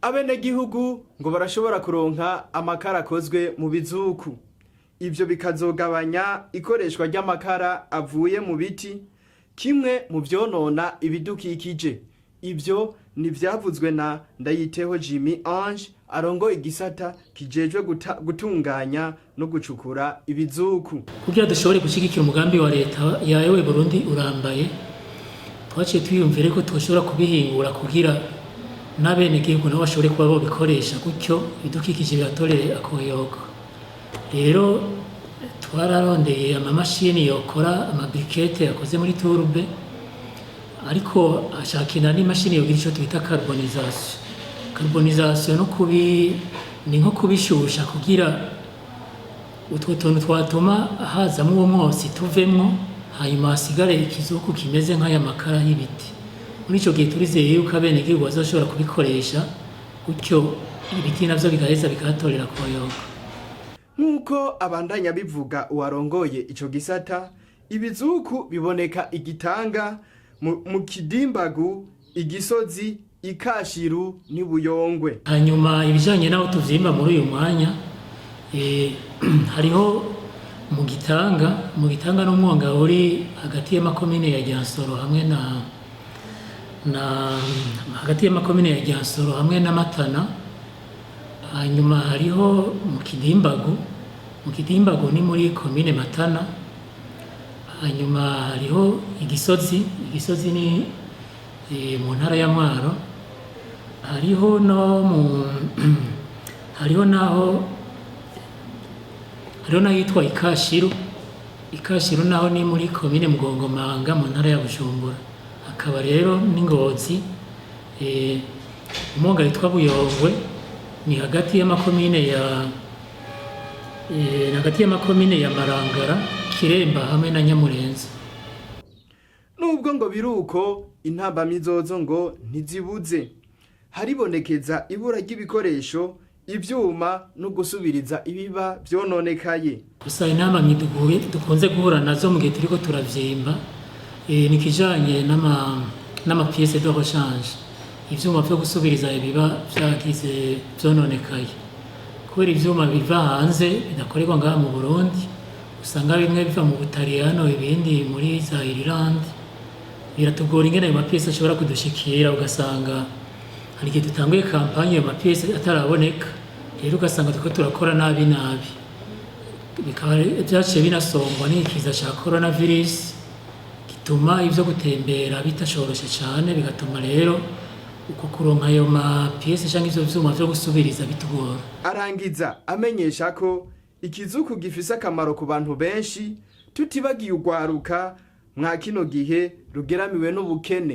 Abenegihugu ngo barashobora kuronka amakara akozwe mu bizuku. Ivyo bikazogabanya ikoreshwa ry'amakara avuye mu biti, kimwe mu vyonona ibidukikije. Ivyo ni ivyavuzwe na Ndayiteho Jimmy Ange, arongoye igisata kijejwe gutunganya no gucukura ibizuku. Kugira dushobore gushyigikira umugambi wa leta yawe Burundi urambaye, twaciye twiyumvire ko tushobora kubihingura kugira n'abenegihugu nabo bashobore kuba bobikoresha, gutyo ibidukikije bihatorere akoyoko. Rero twararondeye amamashini yokora ama briquettes yakoze muri tourbe, ariko ashakina n'imashini yogira ico twita carbonisation. Carbonisation no kubi ni nko kubishusha kugira utwo tuntu twatuma hazamo uwo mwotsi tuvemwo, hanyuma hasigare ikizuku kimeze nk'aya makara y'ibiti. Muri ico gihe turizeye yuko abenegihugu bazoshobora kubikoresha, gutyo ibiti navyo bigaheza bikahatorera koyoka. Nk'uko abandanya bivuga uwarongoye ico gisata, ibizuku biboneka Igitanga, mu Kidimbagu, Igisozi, Ikashiru n'Ibuyongwe. Hanyuma ibijanye n'aho tuvyimba muri uyu mwanya, hariho mu Gitanga. Mu Gitanga n'umwonga uri hagati y'amakomine ya Ryansoro hamwe na hagati y'amakomine ya Ryansoro hamwe na Matana. Hanyuma hariho mu Kidimbagu. Mu Kidimbagu ni muri komine Matana. Hanyuma hariho Igisozi. Igisozi ni mu ntara ya Mwaro. Hariho no mu hariho naho hariho n'ahitwa Ikashiru. Ikashiru naho ni muri komine Mugongomanga, mu ntara ya Bujumbura. Hakaba rero n'Ingozi, umwonga witwa Buyongwe, ni hagati y'amakomine ya hagati y'amakomine ya Marangara, Kiremba hamwe na Nyamurenzi. Nubwo ngo biruko, intambamyi zozo ngo ntizibuze. Haribonekeza ibura ry'ibikoresho, ivyuma no gusubiriza ibiba vyononekaye. Gusa intambamyi dukunze guhura nazo mu gihe turiko turavyimba, ni ikijanye n'ama pièces de rechange, ivyuma vyo gusubiriza ibiba vyagize vyononekaye. Kubera ivyuma biva hanze, bidakorerwa ngaha mu Burundi, usanga bimwe biva mu Butaliyano, ibindi muri za Ireland. Biratugora ingene ayo ma pièces ashobora kudushikira. Ugasanga hari igihe dutanguye campagne ayo ma pièces ataraboneka, rero ugasanga turiko turakora nabi nabi. Bikaba vyaciye binasongwa n'ikiza ca coronavirus, gituma ivyo gutembera bitashoboroshe cane, bigatuma rero uko kuronka ayo ma pièces canke ivyo vyuma vyo gusubiriza bitugora. Arangiza amenyesha ko ikizuku gifise akamaro ku bantu benshi, tutibagiye urwaruka mwa kino gihe rugeramiwe n'ubukene.